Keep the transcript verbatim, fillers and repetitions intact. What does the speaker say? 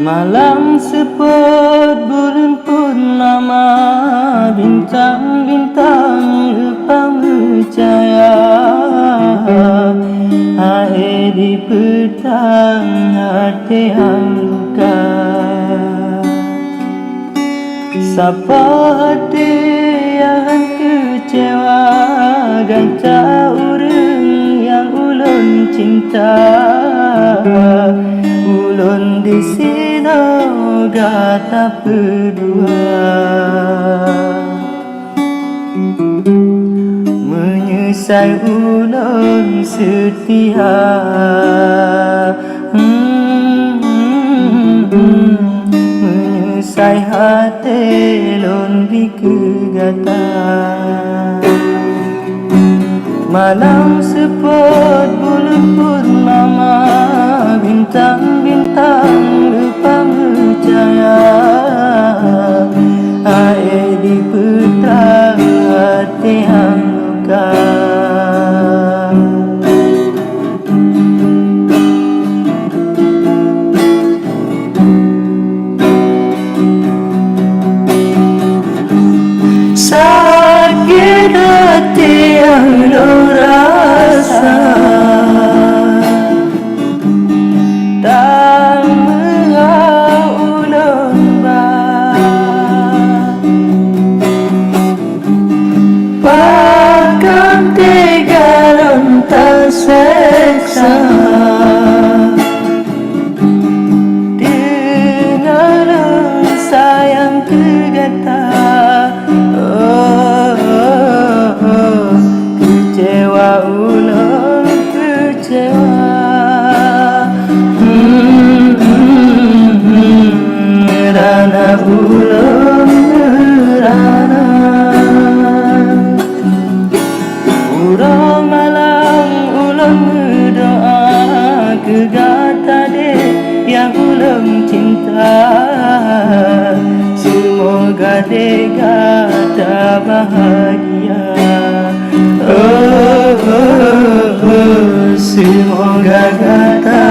Malam seupôt buleuen purnama, bintang-bintang leupah meucahya, akhé di peutang até nyang luka. Sapoh até nyang keucewa, gata ureuëng nyang ulôn cinta. Ulôn disinoe gata peudua. Meunyeusai ulôn seutia, meunyeusai até lôn bri keu gata. Malam seupôt buleuen purnama, bintang-bintang leupah meucahya, akhé di peutang até nyang luka. Sakét até nyang lôn rasa, tan meuhah ulôn ba. Pakon teuga lôn taseksa, teungoh lôn sayang keu gata. Oh, oh, oh, keucewa ulôn, keucewa. Rana ulôn, rana. Uroe malam ulôn meudoa keu gata deh nyang ulôn cinta. Seumoga deh gata bahagia. Oh, oh, oh, seumoga gata